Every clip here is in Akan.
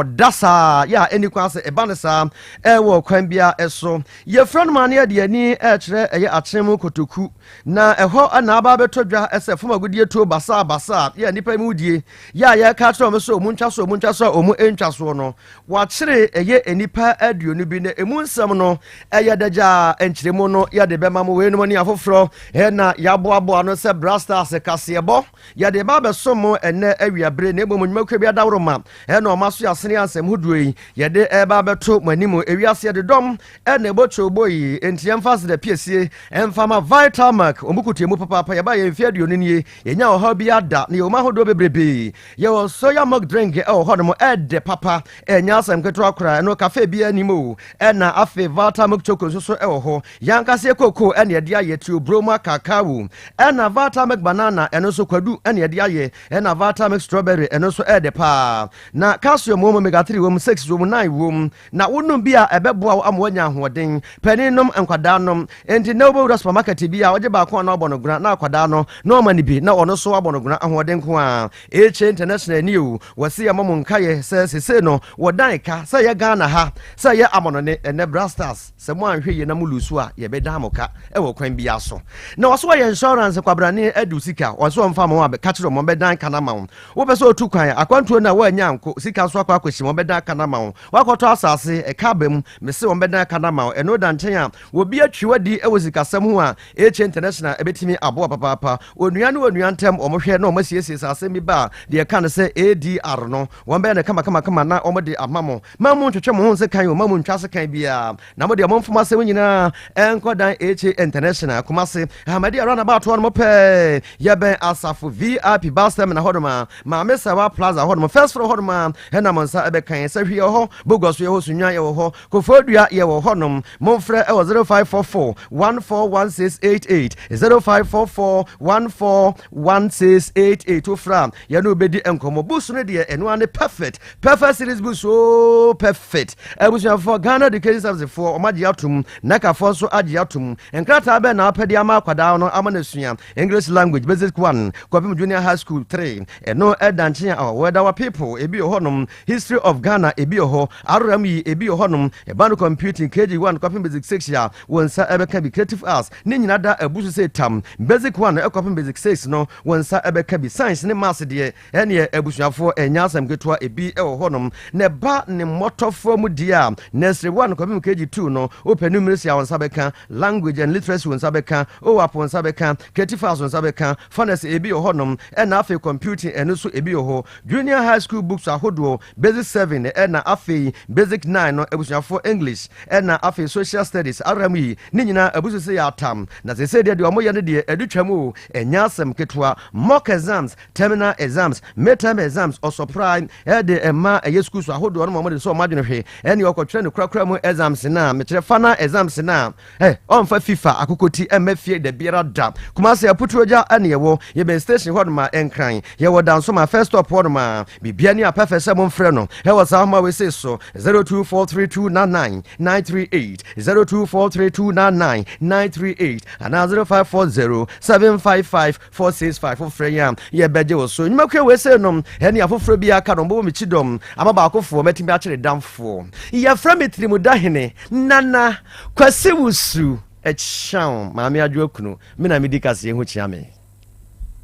Ɔda saa yɛ a ɛni kwan sɛ ɛba no saa ɛwɔ kwan bia ɛso. Yɛfrɛ no ma ne yɛde ani ɛkyerɛ ɛyɛ akyem Kotoku, na ɛhɔ na aba bɛtɔ dwa ɛsɛ fam agodie tuo basaa basaa yɛ nnipa mu die yɛ a yɛka kyerɛ ɔmo sɛ ɔmo ntwa so, ɔmo ntwa so a ɔmo ntwa soɔ no, wɔakyere ɛyɛ nnipa 20 bi, na emu nsɛm no ɛyɛ dagya nkyerɛmu no yɛde bɛma mo. Weinom ne afoforɔ ɛna yɛaboaboa no sɛ Brastars kaseɛbɔ yɛde ba abɛsom mo ɛnɛ awiabere, na mmom nnwumakuo bi adaworo ma ɛna ɔma so yɛasene asɛm hodoɔ yi yɛde ɛba abɛto mo anim. Ewiase yɛde dɔm ɛna ɛbɔ twobo yi, enti yɛmfa se da piesie ɛmfa ma Vitamark. Ɔmu kutie mu papaapa. Yɛba yɛn mfe 20 nie, yɛnya ɔhaw bi ada na yɛwɔ mu ahodoɔ bebrebee. Yɛwɔ soya milk drink ɛwɔ hɔnom, ɛɛdɛ papa, ɛnyɛ asɛm ketewa koraa. Ɛno cafe bi anim o. Ɛna afei Vitamilk Choco nso so ɛwɔ hɔ. Yɛankasa koko ɛna yɛde ayɛ tuoburo mu akakao. Ɛna Vitamilk Banana, ɛno nso kwadu ɛna yɛde ayɛ. Ɛna Vitamilk Strawberry, ɛno nso ɛɛdɛ paa, na calcium wɔ mu, omega 3 wɔ mu, 6 wɔ mu, 9 wɔ mu, na wonom bi a ɛbɛboa wo ama woanya ahoɔden. Panin nom, nkwadaa nom. Enti na wobɛwura supermarket bi a wogye baako a na wabɔ no gona, na akwadaa no na ɔma no bi na ɔno nso abɔ no gona. Ahoɔden ko a ɛkyɛ international ni o. Wɔse yɛma mo nkayɛ sɛ sesei no wɔdan ka sɛ yɛ Ghana ha sɛ yɛ amɔnɔne. Ɛnɛ Brastars, sɛ mo anhwɛ yie na mo lose a, yɛbɛdan mo ka ɛwɔ kwan biara so. Na wɔso wɔyɛ insurance kwabrane adu sika, wɔso wɔmfa mo a ka kyerɛ wɔn bɛdan ka no ama wo. Wopɛ sɛ otu kwan akwantuo no a woanya nko sika nso akɔ akɔsi, wɔn bɛdan ka no ama wo. Wakɔtɔ asase ɛka aba mu, mese wɔn bɛdan ka no ama wo. Ɛno da nkyɛn a wɔbi atwi wadi ɛwɔ sikasɛm ho a, HA International ɛbɛtumi aboa papaapa. Onua ne onua ntam wɔn hwɛ na wɔn asiesie sɛ asɛm bi ba a, deɛ ɛka no sɛ ADR no, wɔn bɛyɛ no kamakamakama na wɔn de ama mo. Ma mo ntwetwe mo ho nsekan o, ma mo ntwa sekan biara, na mo deɛ mo mfom asɛm nyinaa ɛnkɔ dan HA International. Kumase Ahmadi roundabout hɔ nom pɛɛ, yɛbɛn Asafo VIP bus terminal hɔ nom a Maame Sawa Plaza hɔ nom, first floor hɔ nom a ɛna mo nsa ɛbɛkan sɛ hwi yɛ hɔ. Bogos yɛ hɔ, Sunya yɛwɔ hɔ, Kofodua yɛwɔ hɔ nom. Momfrɛ ɛwɔ 0544 141688, 0544 141688. Wofrɛ a yɛne wobɛdi nkɔmmɔ. Books no deɛ, ɛno ane perfect, perfect series books o, perfect. Abusuafoɔ, Ghana Education Service foɔ ɔmo agye atom, nakafoɔ nso agye atom. Nkrataa bɛn na apɛde ama akwadaa no ama no asua English language, basic 1 kɔpem junior high school 3? Ɛno ɛda nkyɛn a wɔda wa people ebi wɔ hɔnom, History of Ghana ebi wɔ hɔ, aroram yi ebi wɔ hɔnom, ɛba no computing KG 1 kɔpem basic 6 a wɔn nsa ɛbɛka bi, creative arts ne nyinaa da abu so sɛ tam basic 1 ɛkɔpem basic 6 no, wɔn nsa ɛbɛka bi. Science ne maths deɛ, ɛneɛ abusuafoɔ, ɛnya asɛm ketewa, ebi ɛwɔ hɔnom. Na ɛba ne mmɔtɔfoɔ mu deɛ a, nursery 1 kɔpem KG 2 no, wopɛ numeracy a, wɔn nsa bɛka, language and literacy wɔn nsa bɛka, OAP wɔn nsa bɛka, creative arts wɔn nsa bɛka, finance ebi wɔ hɔnom, ɛna afei computing ɛno nso ebi wɔ hɔ. Junior high school books ahodoɔ, basic 7 ɛna afei basic 9 no, abusuafoɔ, English ɛna afei social studies aram yi ne nyinaa abusu sɛ yɛ atam. Na sɛ deɛ ɔmo yɛ no deɛ ɛdu twam o, ɛnyɛ asɛm ketewa. Mock exams, terminal exams, midterm exams, ɔsɔpra ɛde ɛma ɛyɛ schools ahodoɔ no ma ɔmo de sɛ ɔmo adwene hwɛ ɛne ɔkɔtwerɛ no korakora mu exams na mekyerɛ final exams na ɛ ɔmfa FIFA akokoti ɛmɛ fie da biara da. Kumase Aputuogya ɛne yɛwɔ, yɛbɛn station hɔ nom a ɛnkran yɛwɔ Dansoma first stop hɔ nom a biribia ne apɛfɛ sɛ momfrɛ no ɛwɔ saa homa wei so 0243299938, 0243299938 anaa 0540 755 465. Wofrɛ yɛn a yɛbɛgye wo so. Nnwumakua wei sɛ nom ɛne afoforɔ bi aka no mbɔbɔ mekyi dɔm ama baakofoɔ mɛtumi akyere damfoɔ. Yɛfrɛ me Tirimuda Hene Nana Kwasi Wusu ɛkyaw Maame Adwo Akunu. Me na medi kaseɛ ho kyia me.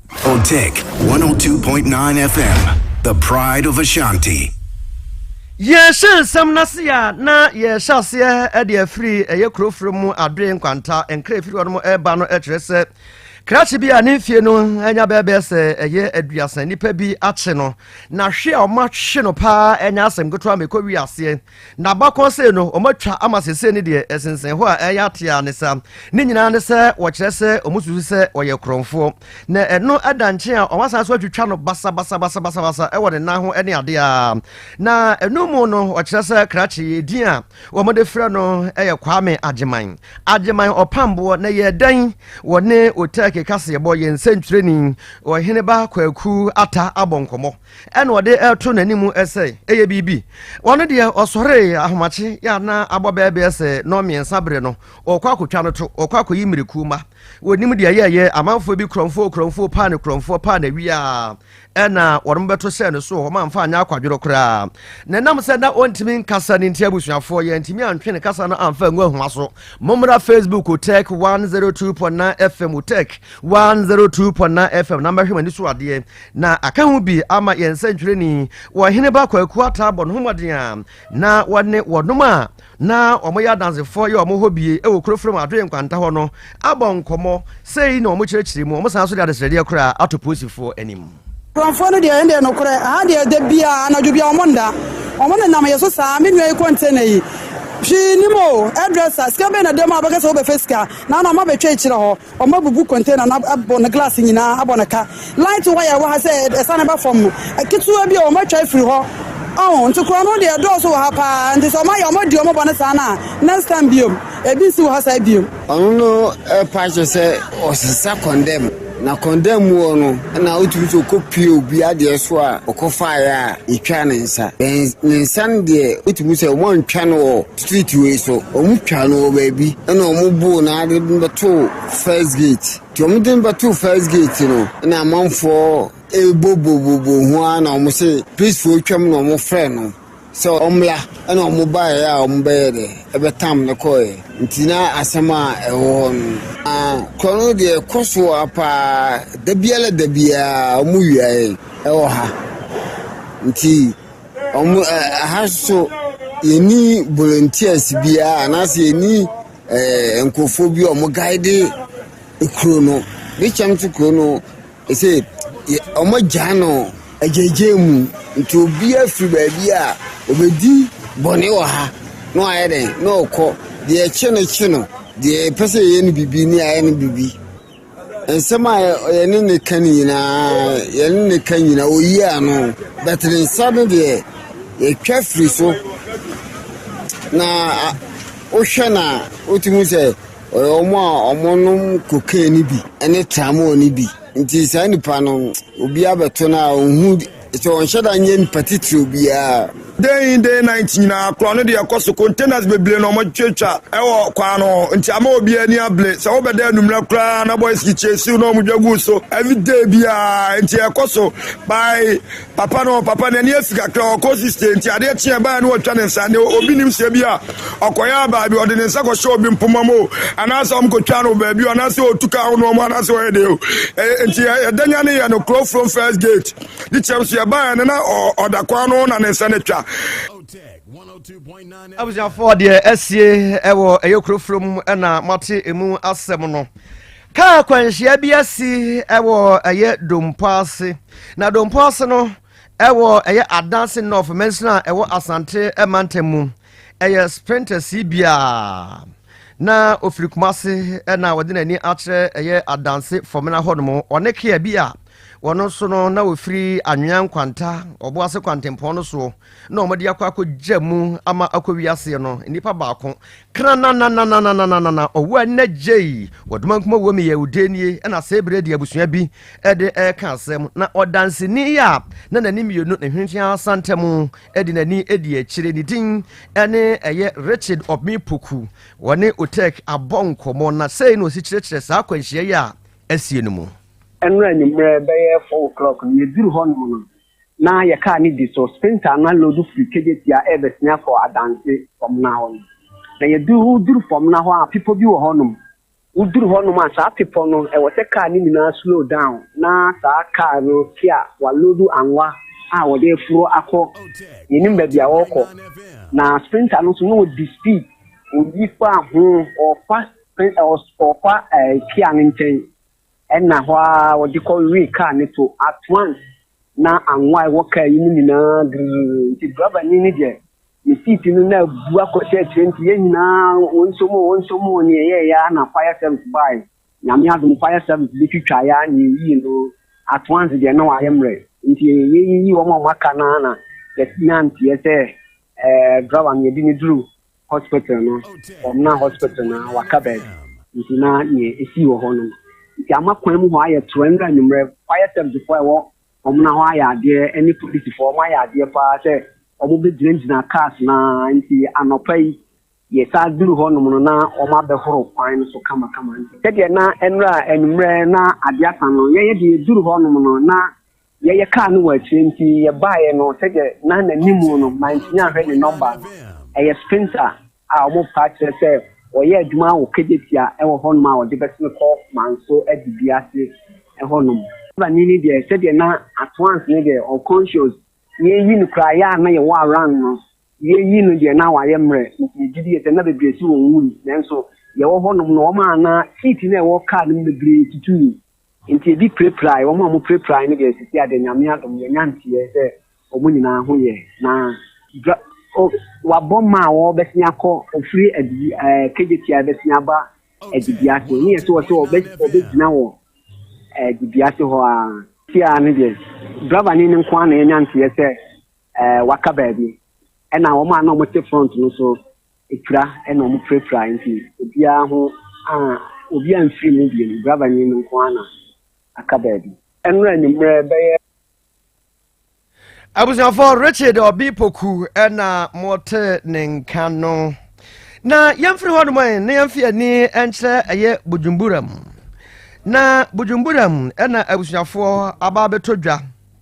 Otec 102.9 FM, the pride of Ashanti. Yɛhyɛ nsɛm no ase a, na yɛhyɛ aseɛ de afiri ɛyɛ kuroforo mu adoe nkwanta nkra ɛfiri hɔ nom ɛba no, ɛkyerɛ sɛ krakye bi a ne mfie no anya bɛɛbɛɛ sɛ ɛyɛ 30 nnipa bi akye no, na hwe a ɔma hwe no paa ɛnya asɛm ketewa mekɔ wi aseɛ na abakɔn sei no ɔmatwa ama sesei no deɛ ɛsensɛn hɔ a ɛyɛ atea ne sa ne nyinaa ne sɛ wɔkyerɛ sɛ ɔmo susu sɛ ɔyɛ korɔmfoɔ, na ɛno ɛda nkyɛn a ɔmasan so atwitwa no basabasabasabasa ɛwɔ ne nan ho ne adeɛ a. Na ɛno mu no ɔkyerɛ sɛ krakye din a wɔde frɛ no ɛyɛ Kwame Agyeman, Agyeman Ɔpamboɔ. Na yɛ dɛn wɔne Otɛke kaseɛbɔ yɛn nsɛntwerɛni Ɔheneba Kwaku Ata abɔ nkɔmmɔ, ɛna ɔde ɛto n'anim ɛsɛ ɛyɛ biribi. Ɔno deɛ ɔsɔre ahomakye yɛ ana abɔ bɛɛbɛɛ sɛ 3:30 bere no, ɔkɔ akɔtwa no to, ɔkɔ akɔyi mmirikuo ma. Wɔnim deɛ ɛyɛɛyɛ, amanfoɔ bi korɔmfoɔ korɔmfoɔ paa ne korɔmfoɔ paa na wia ɛna wɔn bɛto hyɛɛ no so wɔ hɔ ma amfa anyɛ akwadworɔ koraa. Na ɛnam sɛ na ɔntumi nkasa no nti abusuafoɔ yɛntumi antwe ne kasa no amfa angu ahoma so. Mommra Facebook Otec 102.9 FM Otec 102.9 FM na mmɛhwɛ m'ani so adeɛ na aka ho bi ama yɛn nsɛntwerɛni Ɔheneba Kwaku Ataa bɔ ne ho mmɔden a na wɔne wɔnom a na wɔyɛ adansefoɔ yɛ wɔn hɔ bie wɔ kuro frɛ mu Adoye Nkwanta hɔ no abɔ nkɔmmɔ. Sei na wɔkyerɛkyerɛ mu, wɔsan nso de adesrɛdeɛ koraa ato polisifoɔ anim. Kurɔmfoɔ no deɛ ɛndeɛ nokorɛ aha deɛ da biaa anadwo biaa ɔmo nda ɔmo nenam yɛ so saa me nua yi container yi hwee nnim o hairdresser sika bɛn na da mu a wobɛka sɛ wobɛfa sika na na ɔmo abɛtwa akyire hɔ ɔmo abubu container no abɔ no glass nyinaa abɔ no ka light wire wɔ ha sɛ ɛsane ba fam no ketewa bi a ɔmo atwa afiri hɔ ɔho nti korɔ no deɛ ɛdɔɔso wɔ ha paa nti sɛ ɔmo ayɛ ɔmo adi ɔmo bɔne saa no a next time biom ebi nsi wɔ ha saa biom. Ɔno no pa kyerɛ sɛ ɔsesa kɔndɛm, na kɔndɛm mu hɔ no na wotumi sɛ ɔkɔpie obi adeɛ so a ɔkɔfaeɛ a yɛtwaa ne nsa. Ne nsa no deɛ wotumi sɛ wɔantwa no wɔ street wei so, wɔtwaa no wɔ baabi ɛna wɔboo no ade no bɛtoo first gate. Nti wɔde no bɛtoo first gate no na amanfoɔ ɛbɔbɔbɔbɔ ho ara na wɔn se polisifoɔ twam na wɔfrɛ no. Sɛ ɔmmra ɛna ɔmo baeɛ a ɔmo bɛyɛ dɛ ɛbɛtam no kɔeɛ nti na asɛm a ɛwɔ hɔ no na korɔ no deɛ ɛkɔ so a paa da biara da biara ɔmo wia yɛn ɛwɔ ha nti ɔmo ɛha so yɛni volunteers biara anaasɛ yɛni ɛɛ nkurɔfoɔ bi a ɔmo guide kuro no de kyɛm to kuro no Ese wɔagyaa no agyaagyaa mu, nti obiara firi baabi a ɔbɛdi bɔne wɔ ha na wayɛ dɛn na ɔkɔ. Deɛ ɛkye no kye no, deɛ ɛpɛ sɛ yɛyɛ no biribi ne ayɛ no biribi. Nsɛm a yɛne ne ka no nyinaa, yɛne ne ka nyinaa, ɔyi ano. But ne nsa no deɛ, yɛtwa firi so. Na wohwɛ no a, wotumi sɛ Ɔyɛ wɔn a wɔnom cocaine no bi ne tramol no bi. Nti saa nipa no, obi abɛto no a ɔnhu sɛ ɔnhyɛ da nyɛ nipa titiriw biara. Day in day night nyinaa korɔ no deɛ ɛkɔ so containers bebree na wɔtwatwa ɛwɔ kwan no ho nti ama obiara ani abere sɛ wobɛda anummerɛ koraa na boys kyekyɛ siw na wɔn dwa gu so everyday biara nti ɛkɔ so by Papa no, papa n'ani afi kakra, ɔkɔ siste nti adeɛ kye ɛbaeɛ no wɔtwa ne nsa ne obi nim sɛ bi a ɔkɔyɛ abaa bi ɔde ne nsa kɔhyɛ obi mpoma mu o anaasɛ ɔm kɔtwa no baabi o anaasɛ ɔtu ka ho no ɔmo anaasɛ ɔyɛ deɛ o nti ɛdanya ne yɛ no kuro from first gate de kyerɛm so yɛbaeɛ no na ɔda kwan no na ne nsa no twa. Abusuafoɔ deɛ asie ɛwɔ ɛyɛ kuro from ɛna mate emu asɛm no. Kaa akwanhyia bi asi wɔ ɛyɛ Dompo ase. Na Dompo ase no ɛwɔ ɛyɛ Adanse North mansini a ɛwɔ Asante mantam mu. Ɛyɛ Sprinter si bia na ofiri Kumase ɛna wɔde n'ani akyerɛ ɛyɛ Adanse Fɔmena hɔ nom. Ɔne kea bi a wɔn nso no na wɔfiri Anwea Nkwanta Ɔboase kwantempɔn no soɔ na wɔde akɔ akɔgya mu ama akɔ wiaseɛ no nnipa baako krananananananana ɔwɔ ɛnɛ gyei wɔdoma nkuma wɔ mi yɛ odenie ɛna sɛ ebere de abusua bi ɛde ɛka asɛm na ɔdanseni yi a na n'ani mmienu ne hwentwea asantam ɛde n'ani ɛdi akyire ne din ɛne ɛyɛ Richard Ɔbmi Poku wɔne Otek abɔ nkɔmmɔ na sɛi na ɔsi kyerɛkyerɛ saa akwanhyia yi a asie no mu. Ɛnora anwummerɛ bɛyɛ 4 o'clock no yɛduru hɔnom no na yɛ kaa no di so, Sprinter no aloodu firi Kejetia ɛrebɛsene akɔ Adanse Fɔmena hɔ no. Na yɛduru, woduru Fɔmena hɔ a, bepɔ bi wɔ hɔnom. Woduru hɔnom a, saa bepɔ no, ɛwɔ sɛ kaa no nyinaa slow down na saa kaa no te a wɔaloodu anwa a wɔde reforo akɔ, yɛnnim baabi a wɔrekɔ. Na Sprinter no nso, na ɔdi speed, ɔyi faa ho, ɔrefa, ɔrefa ɛɛ Kia no nkyɛn. Ɛnna hɔ ara wɔde kɔwee kaa no to at once na anwa a ɛwɔ kaa yi mu nyinaa girr nti drɔbani no deɛ ne seat no na abu akɔhyɛ akyire nti yɛn nyinaa wɔn nso mu wɔn nso mu ne ɛyɛɛyɛ ara na fire service bae. Nyame adom fire service bɛtwitwaeɛ ara na yɛyii no at once deɛ na wayɛ mmerɛ nti yɛyiyi wɔn a wɔaka no ara na yɛnya nteɛ sɛ ɛɛ drɔba no yɛde no duru hospital no, wɔmena hospital na waka baabi nti na nea esii wɔ hɔ no nti ama kwan mu hɔ ayɛ toa nnura anwummerɛ. Fire service foɔ a ɛwɔ wɔmena hɔ ayɛ adeɛ ɛne polisifoɔ wɔn ayɛ adeɛ paa sɛ wɔn bɛgyinagyina cars na nti anɔpa yi. Yɛsan duru hɔnom no na wɔabɛhoro kwan no so kamakama. Sɛdeɛ na nnora anwummerɛ na adeɛ asa no, yɛn deɛ yɛduru hɔnom no na yɛyɛ kaa no wɔ akyire nti yɛbaeɛ no sɛdeɛ na n'anim no mantumi anhwɛ ne nɔmba no. Ɛyɛ Sprinter a wɔpa kyerɛ sɛ ɔyɛ adwuma wɔ Kejetia wɔ hɔnom a ɔde bɛsene kɔ Manso Adidiase hɔnom. Driver ni no deɛ sɛdeɛ na Atoans no deɛ unconscious, yɛreyi no koraa yɛ a na yɛwɔ around no Yɛreyi no deɛ na wayɛ mmerɛ nti yɛgye di sɛ na bebree si wɔn wui nanso yɛwɔ hɔ nom no wɔn a na seat no a ɛwɔ car no mu bebree tutui nti ebi pirapirae, wɔn a wɔpirapirae no deɛ sisi a deɛ Nyame adom yɛnya nteɛ sɛ wɔn nyinaa ho yɛ na dra o wabɔ mma a wɔbɛsen akɔ ofiri adidi ɛɛ Kejetia bɛsen aba adidi ase ne yɛ sɛ wɔ sɛ ɔbɛ ɔbɛgyina wɔ adidi ase hɔ a si a no deɛ driver ni no nko ara na yɛnya nteɛ sɛ ɛɛ waka baabi. Ɛna wɔn a na wɔte front no so pira ɛna wɔn pirapira nti obiara ho a obiara mfiri mu bio driver ni no nko ara na aka baabi. Ɛnora anwummerɛ bɛyɛ. Abusuafoɔ Richard Obi Poku ɛna mote ne nka no. Na yɛmfiri hɔ nom ɛ na yɛmfi ani nkyerɛ ɛyɛ Bujumbura mu. Na Bujumbura mu ɛna abusuafoɔ aba abɛtɔ dwa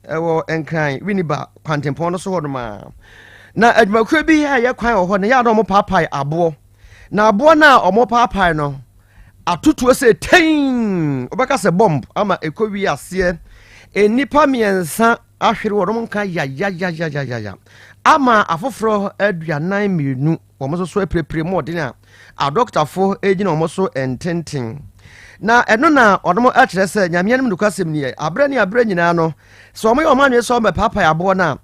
Ɛwɔ Nkran Winneba kwantempɔn no so hɔnom a. Na adwumakuo bi a ɛyɛ kwan wɔ hɔ no, yɛ a na wɔpaapae aboɔ. Na aboɔ no a wɔpaapae no, atotoɔ sɛ tɛn, wobɛka sɛ bɔmb ama ɛkɔ wie aseɛ. Nnipa mmiɛnsa ahwere wɔn nka yayayayayaya ama afoforɔ 42 wɔn nso so apirapira mu ɔden a adɔktafo gyina wɔn so ntenten. Na ɛno na ɔnom kyerɛ sɛ Nyame anim nokwasɛm nie, aberɛ ne aberɛ nyinaa no, sɛ wɔn yɛ wɔn adwene sɛ wɔbɛpaapae aboɔ no a,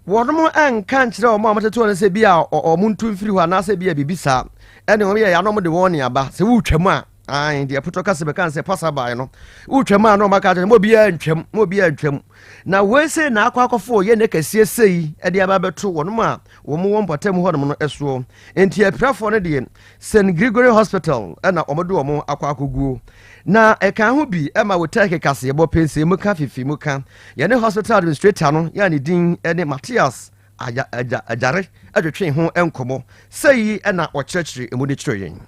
wɔnom nka nkyerɛ wɔn a wɔtete hɔ no sɛ bi a wɔn ntu mfiri hɔ anaasɛ bi a biribi saa, ɛne wɔn yɛ yɛ anɔ wɔn de wɔn ne aba sɛ wotwam a, ae deɛ potɔ kasa bɛka sɛ pasa bae no, wotwam a na wɔn aka kyerɛ mo obiara ntwam, mo obiara ntwam. Na wei sei na akɔ akɔfo yɛ ne kɛseɛ sei de aba abɛto wɔnom a wɔn wɔ mpɔtam hɔnom no soɔ. Enti apirafoɔ no deɛ, St. Gregory Hospital na wɔde wɔn akɔ akɔguo. Na ɛka ho bi ma Wotɛɛke kaseɛbɔ pɛnsee mu ka fifi mu ka. Yɛne hospital administrator no yɛ a ne din ne Matthias Agyare twetwee ho nkɔmmɔ. Sei na ɔkyerɛkyerɛ mu de kyerɛ yɛn.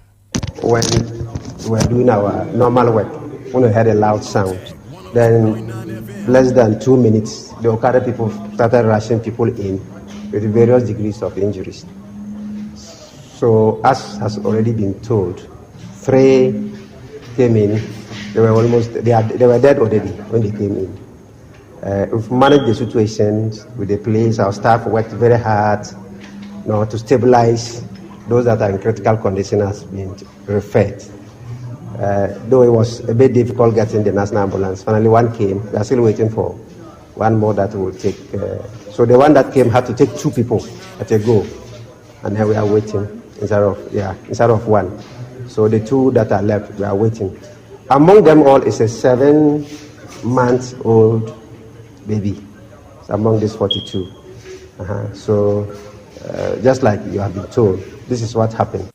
When we were doing our normal work, when we heard a loud sound, then less than two minutes, the Okada people started rushing people in with various degrees of injuries. So, as has already been told, three came in. They were almost they, are, they were dead already when they came in. Uh, we've managed the situation with the police. Our staff worked very hard you know, to stabilize those that are in critical condition has been referred. Uh, though it was a bit difficult getting the national ambulance, finally one came. We are still waiting for one more that will take. Uh, so the one that came had to take two people at a go, and then we are waiting instead of yeah instead of one. So the two that are left, we are waiting. Among them all is a seven-month-old baby. It's among these 42. Uh-huh. So, uh, just like you have been told, this is what happened.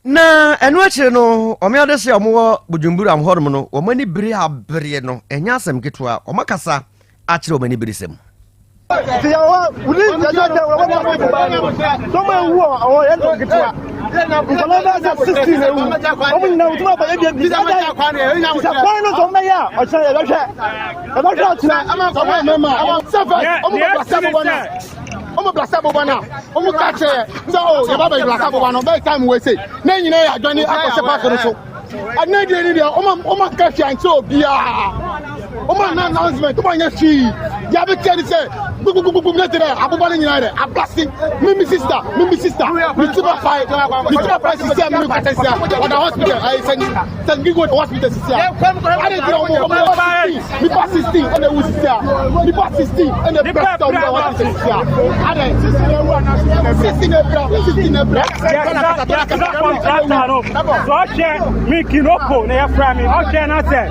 Na ɛno akyire no, wɔn ade sɛ wɔwɔ Bujumbura hɔnom no, wɔn ani bere abereɛ no, ɛnyɛ asɛm ketewa, wɔn akasa akyerɛ wɔn aniberesɛm. Ɔmo blasa boba na ɔmo ka kyerɛ sɛ o yɛba bɛ blasa boba no bɛyɛ time wɔ ese ne nyinaa yɛ adwane akɔhyɛ paaki no so. Ɛnɛ deɛ ni deɛ ɔma ɔma nka hwee ankyerɛ obiara ɔma na announcement ɔma nyɛ hwee deɛ abɛkyɛ ni sɛ gugugugugu ne kyerɛ aboba no nyinaa dɛ ablase me mi sista me mi sista me ti ba fae me ti ba fae sisi a me mi kasa sisi a ɔda hospital ayi sɛ sɛ ngigo hospital sisi a ade gyina ɔmo ɔmo 16 nipa 16 ɛna ewu sisi a nipa 16 ɛna ebira sisi a ɔmo da hospital sisi a ade 16 ebira 16 ebira. Yɛsrɛ kɔntrata no sɛ ɔhwɛ me kinoko na yɛfrɛ me ɔhwɛ na sɛ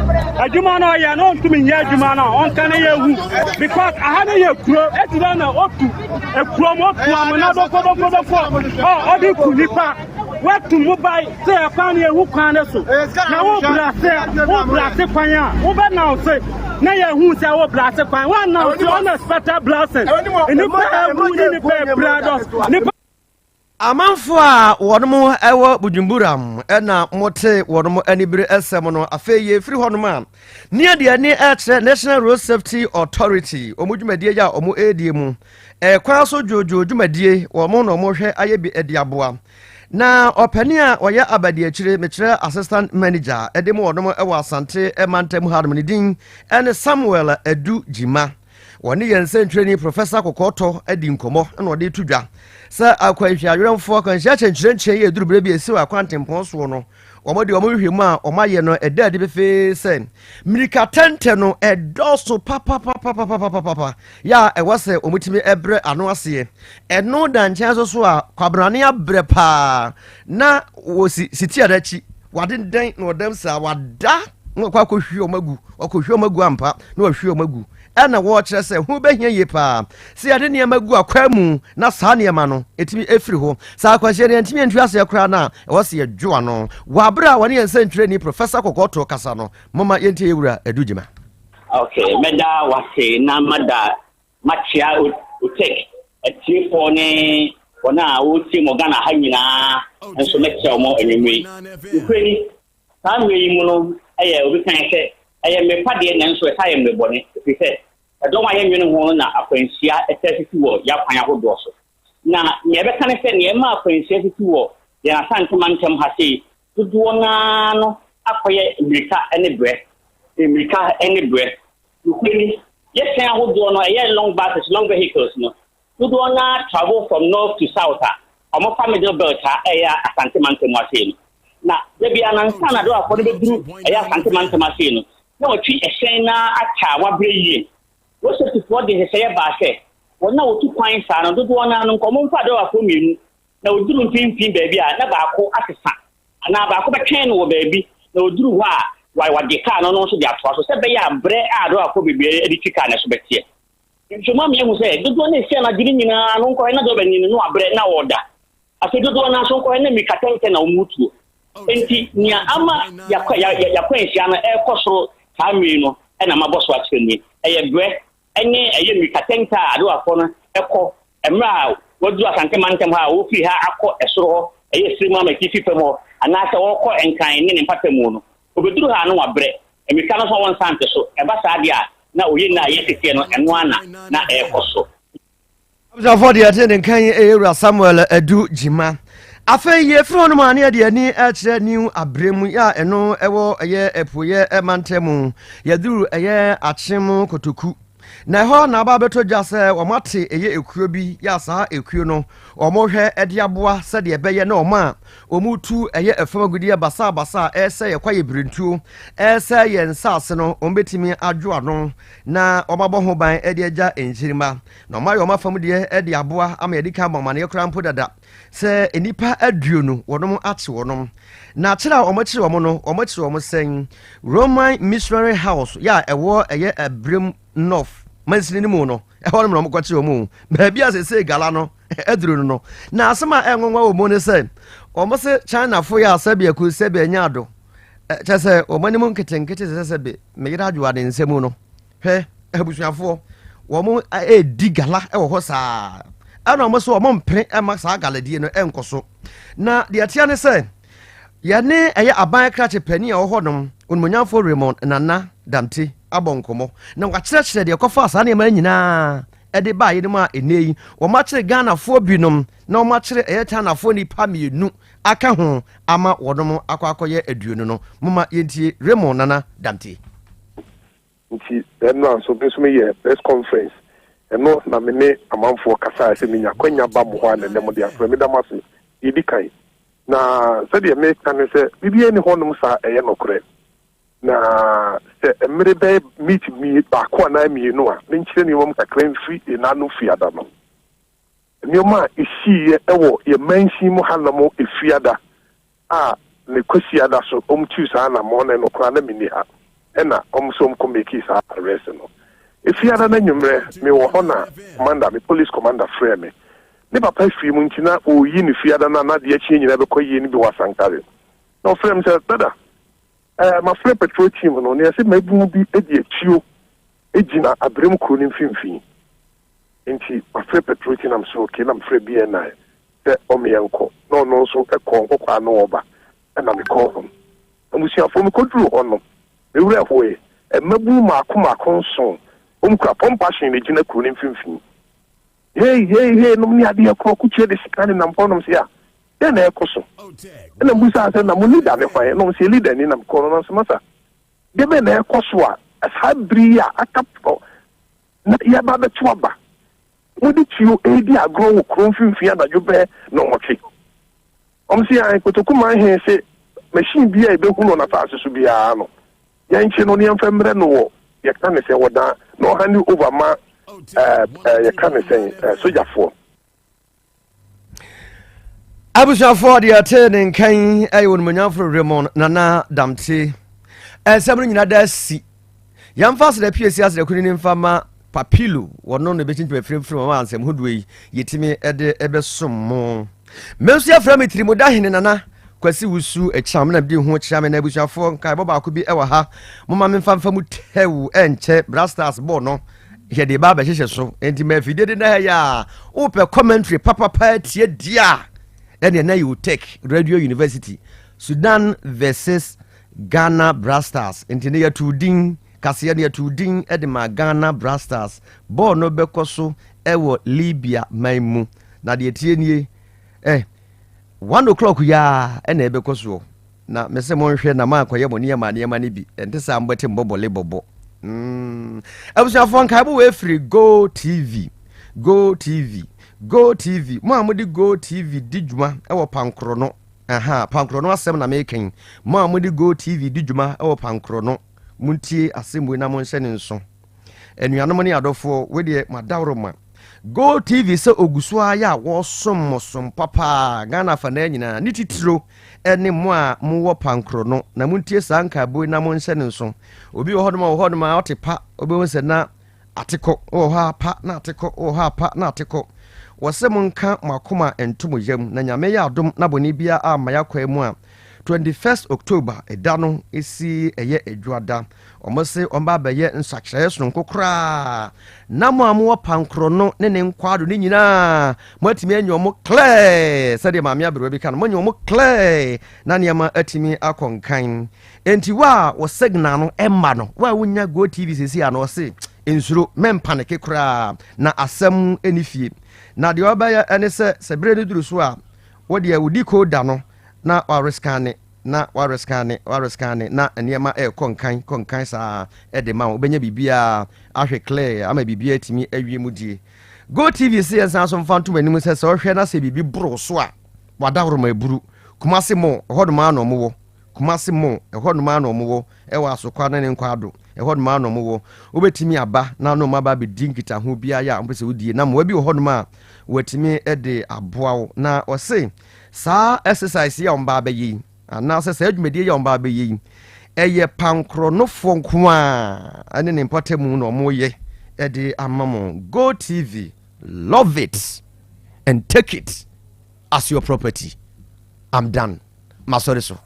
adwuma no ɔyɛ no ɔntumi nyɛ adwuma no a ɔnka ne yɛwu because aha no yɛ kuro ɛti dɛ na ɔtu ekurom ɔtu amena dɔkɔdɔkɔdɔkɔ ɔ ɔde ku nipa watu mu bae sɛ ɛkwan no yɛhu kwan no so na wo brase wo brase kwan a wobɛnawse na yɛhu sɛ wo brase kwan woanawse unexpected blessing nipa awu ne nipa apira dɔ nipa. Amanfoɔ a wɔnom wɔ Bujumbura na mote wɔnom anibere sɛm no. Afei yɛfiri hɔnom a, ne yɛde ani kyerɛ National Road Safety Authority wɔn dwumadie yi a wɔn ɛredie mu. Ɛkwan so dwoodwoo dwumadie wɔn na wɔn hwɛ ayɛ bi de aboa. Na ɔpanin a ɔyɛ abadiakyire, mekyerɛ assistant manager de mu wɔnom wɔ Asante mantam hanom ne din ne Samuel Adu Gyima. Wɔne yɛn nsɛntwerɛni Professor Kɔkɔɔtɔ adi nkɔmmɔ na ɔde to dwa sɛ akwanhyia awerɛmfoɔ akwanhyia kyɛnkyerɛnkyerɛn yɛ ɛduru berɛ bi a ɛsi wɔ akwantempɔn soɔ no, wɔn de wɔn nhwehwɛmu a wɔayɛ no ɛda adi pefee sɛ mmirika tɛntɛ no ɛdɔɔso papapapapapapa yɛ a ɛwɔ sɛ wɔtumi brɛ ano aseɛ. Ɛno da nkyɛn nso so a kwabrane abrɛ paa na wɔsi sitiada akyi wade dɛn na ɔdɛm saa wada na wakɔ akɔhwie wɔn agu wakɔhwie wɔn agu ampa na wahwie wɔn agu ɛna wɔrekyerɛ sɛ ho bɛhia yie paa sɛ yɛde nneɛma gu akwaa mu na saa nneɛma no ɛtumi ɛfiri hɔ saa akwanhyia no yɛntumi antu aseɛ koraa no a ɛwɔ sɛ yɛdwo ano wɔ aberɛ a wɔne yɛn nsɛntwerɛni Professor Kɔkɔɔto kasa no moma yɛntie yɛwura Adu Gyima. Okay, mɛda wase na mada makyea Otec atiefoɔ ne wɔn a wɔretie mo Ghana ha nyinaa nso mɛkyerɛ wɔn anwummerɛ yi. Nokorɛ ni, saa mmerɛ yi mu no yɛ obi kan sɛ ɛyɛ mmerɛ pa deɛ nanso ɛsan yɛ mmerɛ bɔne ɛfiri sɛ ɛdɔm a yɛnnwene ho no na akwanhyia taa sisi wɔ yɛn akwan ahodoɔ so. Na nea ɛbɛka ne sɛ nea ɛma akwanhyia sisi wɔ yɛn Asante mantam ha sei dodoɔ no ara no akɔyɛ mmirika ne brɛ, mmirika ne brɛ. Nokorɛ ni, yɛhyɛn ahodoɔ no ɛyɛ long buses, long vehicles no, Dodoɔ no ara travel from north to south a, wɔfa middle belt a ɛyɛ Asante mantam ase no. Na da biara no ansa na Doafoɔ no bɛduru ɛyɛ Asante mantam ase no, na wɔatwi ɛhyɛn no ara akyɛ a wɔabrɛ yie. Road safetyfoɔ de nhyehyɛeɛ baa sɛ, wɔn a wɔtu kwan saa no, dodoɔ no ara no nka wɔmfa Doafoɔ mmienu, na wɔduru mfimfini baabi a, na baako asesa anaa baako bɛtwɛn no wɔ baabi, na ɔduru hɔ a, wagye kaa no, ɔno nso de atoa so, sɛ ɛbɛyɛ a berɛ a Doafoɔ bebree de twi kaa no so bɛteɛ. Nhwehwɛmu ama yɛahu sɛ dodoɔ no a ɛsi anadwo no nyinaa no nkɔhwɛ na dɔbani no na wabrɛ na ɔreda. Afei dodoɔ no ara nso nkɔhwɛ na mmirika tɛntɛn na wɔretuo. Enti nea ama y'akwanhyia no rekɔ soro saa mmerɛ yi no na mabɔ so akyerɛ mu yi. Ɛyɛ brɛ ne ɛyɛ mmirika tɛntɛ a adowafoɔ no kɔ mmerɛ a wɔaduru Asante mantam ha a wɔrefiri ha akɔ soro hɔ, ɛyɛ serɛ mu ama atifi fam hɔ anaasɛ wɔrekɔ Nkran ne ne mpatamu no. Ɔbɛduru ha a na wabrɛ. Mmirika no nso a wɔnsan nte so. Ɛba saa deɛ a, na oye nna a ɛyɛ teteɛ no, ɛno ara na na ɛrekɔ so. Abusuafoɔ deɛ ɛte ne nka yi ɛyɛ Wura Samuel Adu Gyima. Afei yɛfiri hɔ nom a ne yɛde ani kyerɛ New Abrem a ɛno ɛwɔ ɛyɛ apueɛ mantam mu. Yɛduru ɛyɛ Akyem Kotoku. Na ɛhɔ na aba abɛtɔ dwa sɛ wɔate ɛyɛ ekuo bi yɛ a saa ekuo no wɔhwɛ de aboa sɛdeɛ ɛbɛyɛ na wɔn a wɔtu ɛyɛ ɛfam agudeɛ basabasa a ɛresɛ yɛ kwaeɛ birentuo ɛresɛ yɛn nsaase no wɔbɛtumi adwo ano na wɔabɔ ho ban de agya nkyirimma na wɔayɛ wɔn afam deɛ de aboa ama yɛde kan bɔ amaneɛ koraa mpo dada sɛ nnipa 20 wɔnom akye wɔnom na akyerɛ a wɔkyere wɔn no wɔkyere wɔn sɛn Roman Missionary House yɛ a ɛwɔ ɛyɛ Abirem North mansini no mu no ɛhɔ nom na wɔkɔkyere wɔn o baabi a sɛsɛ gala no aduru no no na asɛm a ɛnwanwa wɔ mu ne sɛ wɔn se Chinafo yɛ asɛbi aku sɛbi anya ado kyɛ sɛ wɔn anim nketenkete sɛ sɛbi meyere adwoa ne nsam no Hwɛ, abusuafoɔ, wɔn redi gala wɔ hɔ saa. Ɛna wɔn so wɔn mpene ma saa galadie no nkɔ so. Na deɛ ɛteɛ ne sɛ, yɛne ɛyɛ aban krakye panin a ɔwɔ hɔnom, Onimonyamfoɔ Raymond Nana Damte abɔ nkɔmmɔ, na wakyerɛkyerɛ deɛ ɛkɔfaa saa nneɛma nyinaa ɛde baeɛ no mu a ɛnnɛ yi wɔakyere Ghanafoɔ binom na wɔakyere ɛyɛ Chinafoɔ nnipa mmienu aka ho ama wɔnom akɔ akɔyɛ 20 no. Momma yɛntie Raymond Nana Damte. Nti ɛno a nso me nso meyɛɛ press conference, ɛno na me ne amanfoɔ kasaeɛ sɛ menya akwanya ba mo hɔ a na ɛnnɛ mode afrɛ me. Meda mo ase deɛ ɛdi kan. Na sɛdeɛ meka ne sɛ biribiara nni hɔnom saa, ɛyɛ nokorɛ. Na sɛ mmere bɛyɛ meet baako anaa mmienu a, menkyerɛ nneɛma mu kakra mfiri nna no fiada no. Nneɛma a ɛsiiɛ wɔ yɛn mansin mu hanom Efiada a ne Kwasiada so ɔmo tuu saa anamɔn no ɛno koraa na menni ha ɛna ɔmo sɛ ɔmo kɔ makii saa arrest no. Efiada no anwummerɛ me wɔ hɔ na commander me police commander frɛɛ me. Ne papa firi mu nti na ɔreyi no fiada no a na adeɛ akyeɛ nyinaa bɛkɔ yie no bi wɔ Asankare. Na ɔfrɛɛ me sɛ dada ɛɛ mafrɛ patrol team no na yɛse mabunu bi de atuo gyina Abrem kuro no mfimfini nti mafrɛ patrol team na mesɛ okay na mefrɛ BNI. sɛ ɔme yɛnkɔ, na ɔno nso kɔɔ nkɔkɔaa na ɔreba, ɛna mekɔɔ hɔ. Abusuafoɔ, mekɔduruu hɔ no, me werɛ hoe. Mmabunu mmaako mmaako nson, wɔkura pɔmpahyen na ɛgyina kuro no mfimfini. Hei, hei, hei nom ne adeɛ korɔ, kukyire de sika nenam hɔ nom se a, dɛn na ɛrekɔ so? Ɛna mebisaa sɛ, na mo leader ne hwan? Ɛna wɔn se, yɛ leader ni. Na mekɔɔ no, na ɔse, masa, deɛ bɛn na ɛrekɔ so a saa bere yi a aka na yɛreba abɛto aba, mode tuo redi agorɔ wɔ kuro mfimfini anadwo bɛyɛ nnɔnwɔtwe? Wɔn se, ae, Kotoku man he se machine biara a yɛbɛhu no n'asase so biara no, yɛnkye no na yɛmfa mmerɛ no wɔ yɛka ne sɛn, wɔda na ɔhande over ma ɛɛ yɛka ne sɛn, ɛɛ sogyafoɔ. Abusuafoɔ, deɛ ɛte ne nkan ɛyɛ onimonyamfo Raymond Nana Damte. Ɛnsɛm no nyina da si. Yɛmfa aseda pie si aseda kunini mfa ma Papilo, wɔno na ɛbɛkyinkyim afiremfirim ama ansɛm hodoɔ yi yɛtumi de ɛbɛsom mo. Me nso yɛfrɛ me Tirimuda Hene Nana Kwasi Wusu Akyam na medi ho kyerɛ me na abusuafoɔ nkaebɔ baako bi ɛwɔ ha. Moma memfa mfa mu tɛw ɛnkyɛ Brastars bɔɔ no yɛde ba abɛhyehyɛ so nti ma afidie de na ha yɛ a wopɛ commentary papapa tie di a ɛne ɛna yɛ Tech Radio University Sudan versus Ghana Brastars nti ne yɛto din kaseɛ no yɛto din de ma Ghana Brastars bɔɔl no bɛkɔ so ɛwɔ Libya man mu na deɛ tie nie eh 1 o'clock yaa ɛna ɛbɛkɔ soɔ na mese monhwɛ na moankɔyɛ mo nneɛma nneɛma no bi ɛnte saa mbɔte mbɔbɔle bɔbɔ. Abusuafoɔ, nkaebɔ wɔ ɛfiri Go TV, Go TV, Go TV. Mo a mode Go TV di dwuma ɛwɔ Pankorɔ no, aha Pankorɔ no asɛm na meka. Mo a mode Go TV di dwuma ɛwɔ Pankorɔ no, montie asɛm wei na monhyɛ ne nso. Anuanom ne adɔfoɔ, wedeɛ madaworo ma Go TV sɛ ogu so ara yɛ a wɔsom mo som papaa Ghana afanaa nyinaa, ne titiro ne mo a mowɔ Pankorɔ no, na montie saa nkaebo yi na monhyɛ ne nso. Obi wɔ hɔnom a wɔ hɔnom a ɔte pa, wobɛhu sɛ na atekɔ wɔ hɔ a pa na atekɔ wɔ hɔ a pa na atekɔ. Wɔ sɛ monka mo akoma nto mo yam na Nyame yɛ adom na bɔne biara amma yɛakwae mu a, 21st October ɛda no ɛsi ɛyɛ Adwuada. Wɔn se wɔn ba abɛyɛ nsakyerɛeɛ sononko koraa na mo a mowɔ Pankorɔ no ne ne nkwaado no nyinaa moatumi anya wɔn clear, sɛdeɛ maame aberewa bi ka no, moanya wɔn clear na nneɛma atumi akɔ nkan. Enti wo a wɔ signal no ɛma no, wo a wonya Go TV sisi a no, ɔse nsuro, mɛmpaneke koraa na asɛm ɛni fie. Na deɛ ɔbɛyɛ ɛne sɛ sɛ berɛ no duru so a, wo deɛ wo decoder no na warescanne na warescanne warescanne na nneɛma ɛrekɔ nkan kɔ nkan saa ɛde ma wo, wobɛnya biribiara ahwɛ clear ama biribiara atumi awie mu die. Go TV sɛ yɛnsan so mfa ntom anim sɛ sɛ ɔhwɛ na sɛ biribi boro so a, wadaworo ma aburu Kumase mo ɛhɔ nom ara na ɔmo wɔ Kumase mo ɛhɔ nom ara na ɔmo wɔ ɛwɔ Asokwa ne ne Nkwaado ɛhɔ nom ara na ɔmo wɔ. Wobɛtumi aba na ano aba abɛdi nkitaho biara yɛ a wopɛ sɛ wodie na mmoa bi wɔ hɔ nom a wɔatumi de aboa wo. Na ɔse saa exercise yi a wɔn abɛyɛ yi anaasɛ saa dwumadie yi a wɔn abɛyɛ yi ɛyɛ pankorɔnofoɔ nko a ɛne ne mpɔtamu na wɔyɛ ɛde ama mo. Go TV, love it and take it as your property. I'm done, masɔre so.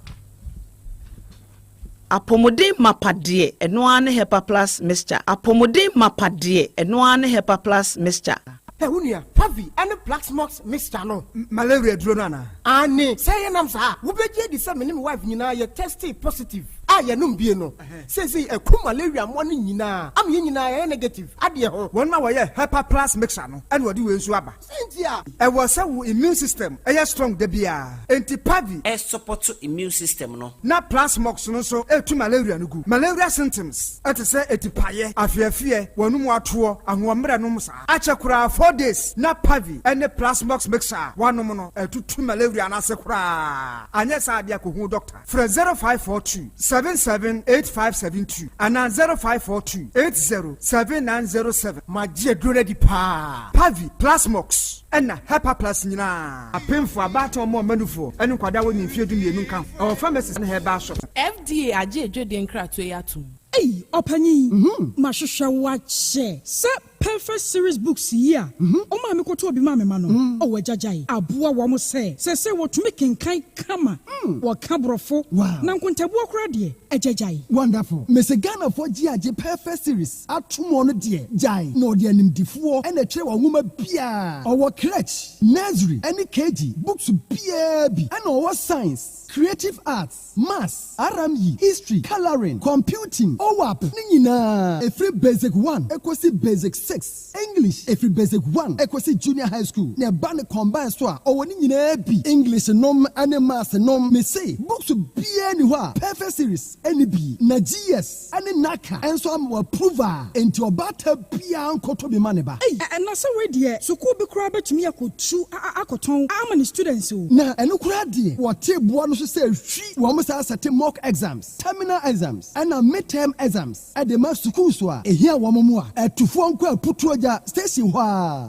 Apɔmuden mapa deɛ, ɛno ara ne Hepa Plus Mixture. Apɔmuden mapa deɛ, ɛno ara ne Hepa Plus Mixture. Ɛ wo nua, Pavi ne Plasmox Mixture no, malaria duro no anaa? Ane, sɛ yɛnam saa, wobɛgye adi sɛ me ne me wife nyinaa yɛ testee positive a yɛnom bie no. Seesei ɛko malaria mmoa no nyinaa ama yɛn nyinaa yɛayɛ negative adeɛ ho. Wɔn a wɔyɛ Hepa Plus Mixture no ɛna wɔde wei nso aba. Sɛ nti a. Ɛwɔ sɛ wo immune system ɛyɛ strong da biara, enti Pavi ɛsupport immune system no. Na Plasmox no nso ɛtu malaria no gu. Malaria symptoms ɛte sɛ etipaeɛ, afeafeɛ, wɔn mu atoɔ, ahoɔmmerɛ nom saa. Akyɛ koraa 4 days na Pavi ɛne Plasmox Mixture a wanom no ɛtutu malaria no ase koraa. Anyɛ saa adeɛ akɔhu doctor. Frɛ 0542 778572 anaa 0542 807907. Magye aduro no adi paa. Pavi, Plasmox ɛna Hepa Plus nyinaa. Apemfo, abaatan, ɔmo ɔmanufoɔ ɛne nkwadaa wɔ ne mfeɛ 12 nka ho. Ɛwɔ pharmacies ne herbal shop. FDA agye edwodie nkratoɔ yi atom. Ei, ɔpanyin, mahwehwɛ wo akyɛ sɛ. Perfect Series Books yi a ɔmaa mekɔtɔɔ bi maa me mma no, oh agya gyae, aboa wɔn sɛ seesei wɔtumi kenkan kama, wɔka Borɔfo, na nkontabuo koraa deɛ, agya gyae. Wonderful. Mese Ghanafoɔ gye agye Perfect Series atom ɔno deɛ gyae na ɔde animdifoɔ na ɛtwerɛ wɔn nwoma biara. Ɔwɔ crèche, nursery ɛne KG books biara bi ɛna ɔwɔ science, creative arts, Maths, RME, History, Colouring, Computing, OAP ne nyinaa ɛfiri Basic one kɔsi Basic 6, English ɛfiri Basic one kɔsi Junior High School na ɛba no combine so a ɔwɔ ne nyinaa bi, English nom ne Maths nom, mese books biara nni hɔ a Perfect Series nni bi na GS ne NaCCA nso ama wɔ approve a enti ɔbaatan biara nkɔtɔ bi ma ne ba. Ei na sɛ wei deɛ sukuu bi koraa bɛtumi akɔtu akɔtɔn ama ne students o. Na ɛno koraa deɛ wɔte boɔ no so sɛ hwi, wɔn saa sɛte mock exams, terminal exams ɛna mid-term exams de ma sukuus a ɛhia wɔn mmoa. Atufoɔ nkɔ Aputuogya station hɔ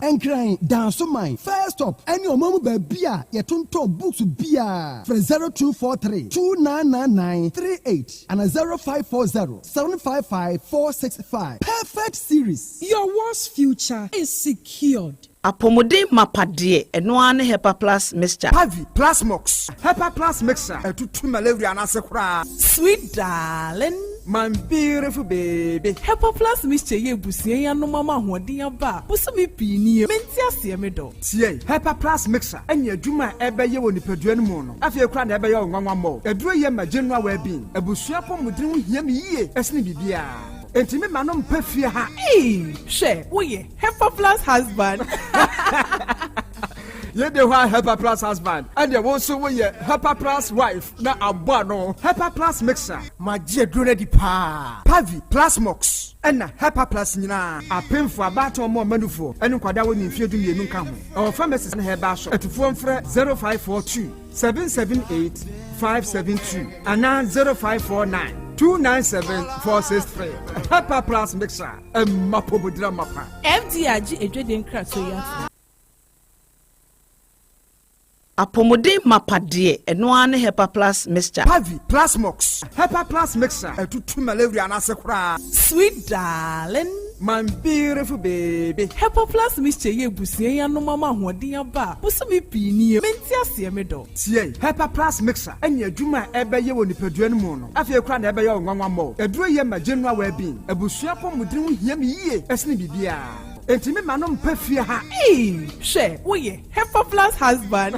ara, Nkran, Dansoman, First Stop ɛne ɔman mu baabi a yɛtontɔn books biara. Frɛ 0243 2999 38 ana 0540 755 465. Perfect Series. Your world's future is secured. Apɔmuden mapa deɛ, ɛno ara ne Hepa Plus Mixture. Pavi, Plasmox, Hepa Plus Mixture ɛtutu malaria no ase koraa. Sweet darling. My beautiful baby. Hepa Plus Mixture yi abusua yi anom ama ahoɔden aba a bosome pii nie. Mente aseɛ me dɔ. Tie, Hepa Plus Mixture ɛne adwuma a ɛbɛyɛ wɔ nipadua no mu no afei koraa na ɛbɛyɛ wo nwanwa mmɔɔ. Aduro yi ɛma general well-being. Abusua apɔmuden ho hia me yie ɛsene biribiara. Enti me ma no mpa fie ha. Eii hwɛ woyɛ Hepa plus husband. Yei de hɔ a Hepa plus husband ɛneɛ wo nso woyɛ Hepa plus wife na abɔ ano. Hepa plus mixer. Magye aduro no adi paa. Pavi, Plasmox ɛna Hepa plus nyinaa. Apemfo, abaatan, ɔmo a ɔma nufoɔ ɛne nkwadaa a wɔnni mfeɛ 12 nka ho. Ɛwɔ pharmacies ne herbal shop. Atufoɔ mfrɛ 0542 778 572 anaa 0549 297 463. Hepa plus mixer. Ɛmma apɔmuden amapa. FDA agye adwadie nkratoɔ yi atom. Apɔmuden mapa deɛ, ɛno ara ne Hepa Plus Mixture. Pavi, Plasmox, Hepa Plus Mixture ɛtutu malaria no ase koraa. Sweet darling. My beautiful baby. Hepa Plus Mixture yi abusua yi anom ama ahoɔden aba a bosome pii nie. Mente aseɛ me dɔ. Tie, Hepa Plus Mixture ɛne adwuma a ɛbɛyɛ wɔ nipadua no mu no afei koraa na ɛbɛyɛ wo nwanwa mmɔɔ. Aduro yi ɛma general well-being. Abusua apɔmuden ho hia me yie ɛsene biribiara. Enti me ma no mpa fie ha. Eii hwɛ woyɛ Hepa Plus husband.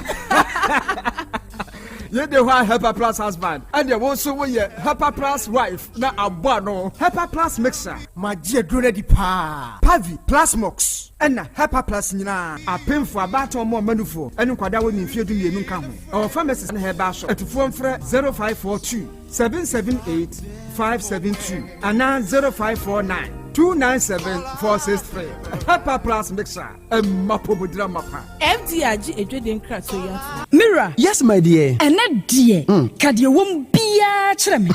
Yei de hɔ a Hepa Plus husband ɛneɛ wo nso woyɛ Hepa Plus wife na abɔ ano. Hepa Plus mixer. Magye aduro no adi paa. Pavi, Plasmox ɛna Hepa Plus nyinaa. Apemfo, abaatan, ɔmo a ɔma nufoɔ ɛne nkwadaa a wɔnni mfeɛ 12 nka ho. Ɛwɔ pharmacies ne herbal shop. Atufoɔ mfrɛ 0542 778 572 anaa 0549 297 463. Hepa Plus Mixer, ɛmma apɔmuden amapa. FDA agye adwadie nkratoɔ yi atom. Me wura. Yes my dear. Ɛnɛ deɛ, ka deɛ ɛwɔ mu biara kyerɛ me.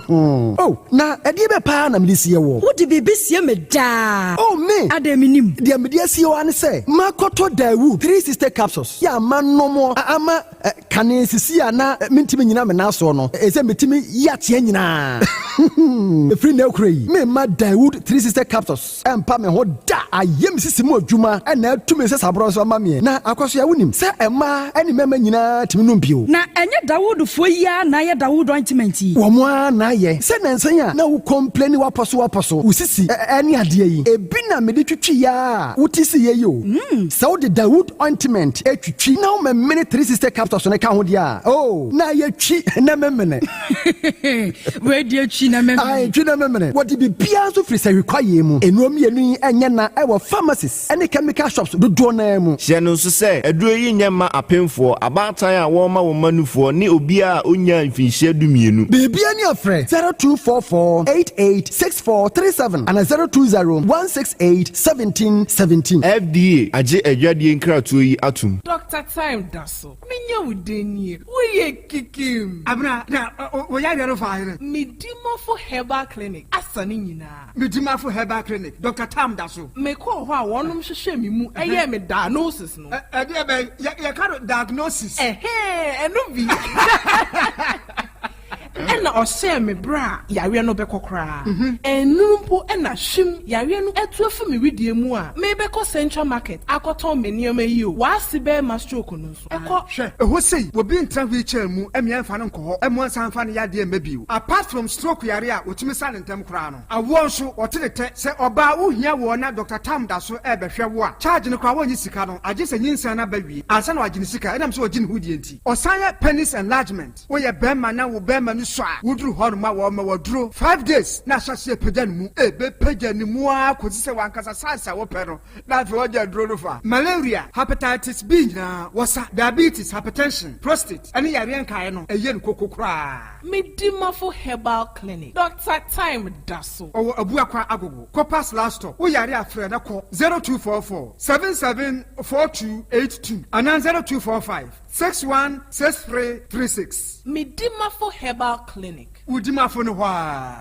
Oh, na ɛdeɛ bɛ paa na mede sie woɔ? Wode biribi sie me daa. Oh, me! Adɛn mennim? Deɛ mede asie wo ara ne sɛ, makɔtɔ Daewoo 360 capsules yɛ a manom ama kane sisi a na mentumi nnyina me nan soɔ no, ɛsɛ metumi yi ateɛ nyinaa. Ɛfiri nnɛ rekora yi, meremma Daewoo 360 capsules ɛmpa me ho da. Ayɛ me sisi mu adwuma na atu me nsasaborɔ nso ama meɛ. Na Akwasoa, wonim sɛ mmaa ne mmarima nyinaa tumi nom bio. Na ɛnyɛ Dawoodfoɔ yi ara na ayɛ Dawood ointment yi? Wɔn ara na ayɛ. Sɛ nnansa yi a na wo complaini w'apɔso w'apɔso, wo sisi ne adeɛ yi, ebi na mede twitwiiɛ ara a wote siiɛ yi o. Sɛ wode Dawood ointment twitwi na womemene 360 capsules no ka ho deɛ a, oh, na ayɛ twi na memene. Wei deɛ twi na memene. Ae, twi na memene. Wɔde biribiara nso firi sahwi kwaeɛ mu. Nnuro mmienu yi nyɛ na ɛwɔ pharmacies ne chemical shops dodoɔ no ara mu. Hyɛ no nso sɛ, aduro yi nyɛ mma apemfoɔ, abaatan a wɔrema wɔn mma nufoɔ, ne obiara a ɔnnyaa mfinhyia 12. Biribiara ni a frɛ 0244 88 6437 anaa 020 168 17 17. FDA agye adwadie nkratoɔ yi atom. Doctor Time da so. Menya wo dɛn nie? Woyɛ kikim. Abena, na wo yareɛ no faa hene? Medimafo Herbal Clinic asa ne nyinaa. Medimafo Herbal Clinic, Doctor Tam da so. Mekɔɔ hɔ a wɔnom hwehwɛɛ me mu yɛɛ me diagnosis no. Ɛdeɛ bɛn? Yɛka no diagnosis. Ɛhɛɛ, ɛno bi. Ɛna ɔhyɛɛ me berɛ a yareɛ no bɛkɔ koraa. Ɛnnuru mpo na hwim, yareɛ no atu afi me wedeɛ mu a merebɛkɔ Central Market akɔtɔn me nneɛma yi o, w'ase bɛrima stroke no nso, ɛkɔ. Hwɛ, ɛhɔ sei, obi ntra wheelchair mu mmea mfa no nkɔ hɔ mmoa nsan mfa no yadeɛ mma bio. Apart from stroke yare a wɔtumi sa no ntɛm koraa no, awoɔ nso, wɔte ne tɛ. Sɛ ɔbaa wohia woɔ na Doctor Tam da so rebɛhwɛ wo a, charge no koraa wɔnnye sika no, agye sɛ nyinsɛn no aba wie ansa na wɔagye ne sika ɛnam sɛ ɔgye ne ho die nti. Ɔsan yɛ penis enlargement. Woyɛ bɛrima na wo bɛrima no sua a, woduru hɔ nom a wɔma wo aduro 5 days na ahyɛ aseɛ pagya ne mu. Ɛbɛpagya ne mu ara kɔsi sɛ w'ankasa size a wopɛ no na afei woagya aduro no fa. Malaria, Hepatitis B nyinaa wɔsa, diabetes, hypertension, prostate ɛne yareɛ nkaeɛ no ɛyɛ no koko koraa. Medimafo Herbal Clinic, Doctor Time da so. Ɔwɔ Abuakwa Agogo, Copas last stop. Wo yare a frɛ na kɔ 0244 77 4282 anaa 0245. 616336. Medimafo Herbal Clinic. Wo dimafo no hɔ aa.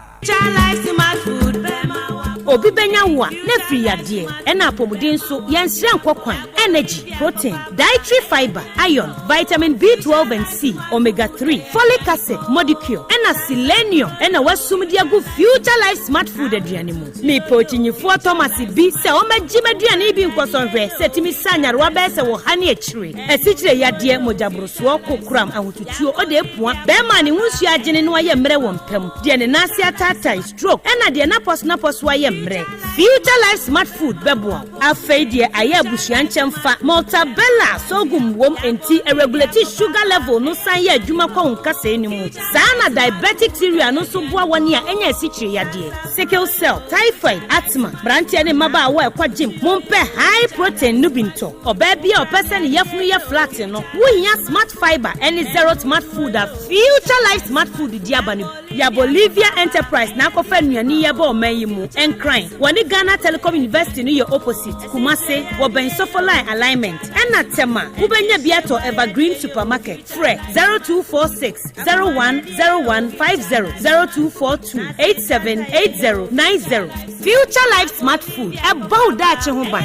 Obi bɛnya wo a, na afiri yadeɛ, ɛna apɔmuden nso, yɛnsrɛ nkɔ kwan. Energy, protein, dietary fiber, iron, vitamin B12 and C, omega 3, folic acid, modicure, ɛna selenium ɛna wasum de agu Future Life Smart Food aduane mu. Mepɛ okyinyifoɔ Thomas bi sɛ ɔmmɛgye m'aduane yi bi nkɔsɔ nhwɛ sɛ ɛtumi sa nyarewa bɛyɛ sɛ ɔha ne akyire. Asikyire yadeɛ, mogyaborosoɔ, kokoram, ahotutuo, ɔde apua, bɛrima a ne ho nsuo agyene na wayɛ mmerɛ wɔ mpa mu, deɛ ne nan ase ataatae, stroke, ɛna deɛ n'apɔsonapɔso ayɛ mmerɛ. Future Life Smart Food bɛboa wo. Afei deɛ ayɛ abusua nkyɛmfa, Maltabella sorghum wom enti ɛregulate sugar level no san yɛ adwuma kɔ wo nkasɛɛ no mu. Saa ara na diabetic cereal no nso boa wɔn a anya asikyire yadeɛ, sickle cell, typhoid, asthma. Mmeranteɛ ne mmabaawa a ɛkɔ gym, mompɛ high protein no bi ntɔ. Ɔbaa bi a ɔpɛ sɛ ne yafunu yɛ flat no, wohia Smart Fibre ne Zero Smart Food a Future Life Smart Food de aba no bi. Ya Bolivia Enterprise na akɔfa nnuane yi aba ɔman yi mu. Nkran, wɔne Ghana Telecom University no yɛ opposite. Kumase, wɔbɛn Sofoline Alignment. Ɛna Tema, wobɛnya bi atɔ Evergreen Supermarket. Frɛ 0246 010150, 0242 878090. Future Life Smart Food, ɛbɔ wo daakye ho ban.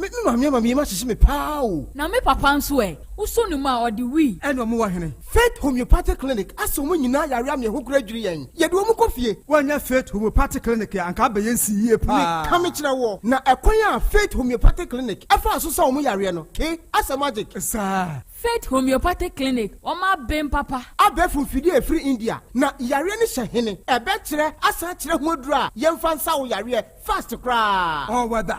Me maame ama me yam ahyehye me paa o. Na me papa nso ɛ? Wosɔ ne mu a, ɔde wii. Ɛna ɔmo wɔ hene? Faith Homeopathic Clinic asa wɔn nyinaa yare ama yɛn ho kora adwiri yɛn. Yɛde wɔn kɔ fie. Woannya Faith Homeopathic Clinic a, anka abɛyɛ nsi yie paa. Meka mekyerɛ woɔ, na ɛkwan a Faith Homeopathic Clinic faa so sa wɔn yareɛ no, ke, asɛ magic. Saa. Faith Homeopathic Clinic, wɔn aben papa. Abɛɛfo mfidie a ɛfiri India, na yareɛ no hyɛ hene? Ɛbɛkyerɛ asan akyerɛ ho aduro a yɛmfa nsa wo yareɛ fast koraa. All weather.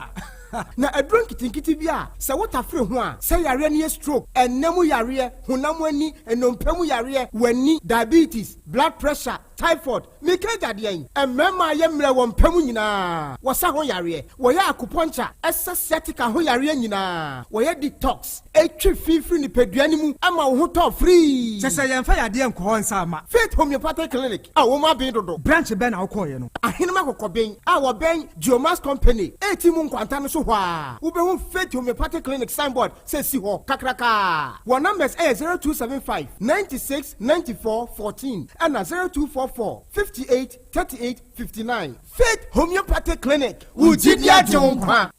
Na aduro nketenkete bi a sɛ wo tafere ho a, sɛ yareɛ no yɛ stroke, ɛnna mu yareɛ, honam ani, nnompe mu yareɛ, w'ani, diabetes, blood pressure, typhoid, meka agya deɛn? Mmarima a yɛ mmerɛ wɔ mpa mu nyinaa, wɔsa ho yareɛ, wɔyɛ acupuncture, ɛsa sciatica ho yareɛ nyinaa, wɔyɛ detox, ɛtwe fi firi nipadua no mu ma wo ho tɔ firii. Kyɛ sɛ yɛmfa yadeɛ nkɔ hɔ nsa mma. Faith Homeopathic Clinic a wɔn aben dodo. Branch bɛn na wokɔeɛ no? Ahenem Akokɔben a wɔbɛn Geomax Company ɛreti mu nkwanta no so hɔ ara, wobɛhu Faith Homeopathic Clinic signboard sɛ ɛsi hɔ kakraka. Wɔn numbers yɛ 0275 96 94 14 ɛna 0244 58 38 59. Faith Homeopathic Clinic, wo gyidi agye wo nkwa.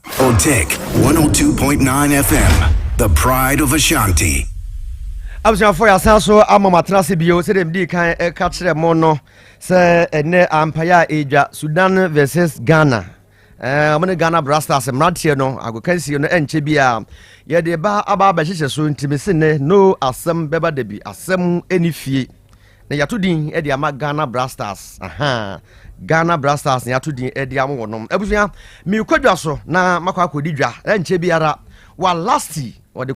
Otec 102.9 FM, the pride of Ashanti. Abusuafoɔ, yɛasan so ama mo atena ase bio. Sɛdeɛ medii kan ɛka kyerɛ mo no sɛ ɛnɛ ampaeɛ a ɛdwa Sudan versus Ghana, ɔmo ne Ghana Black Stars mmeranteɛ no agokansie no ɛnkyɛ bi a yɛde ba aba abɛhyehyɛ so. Nti mese nnɛ no asɛm bɛba da bi asɛm ɛni fie na yɛato din de ama Ghana Black Stars. Aha, Ghana Black Stars na yɛato din de ama wɔnom. Abusua, merekɔ dwa so na makɔ akɔdi dwa. Ɛnkyɛ biara walasti wɔde.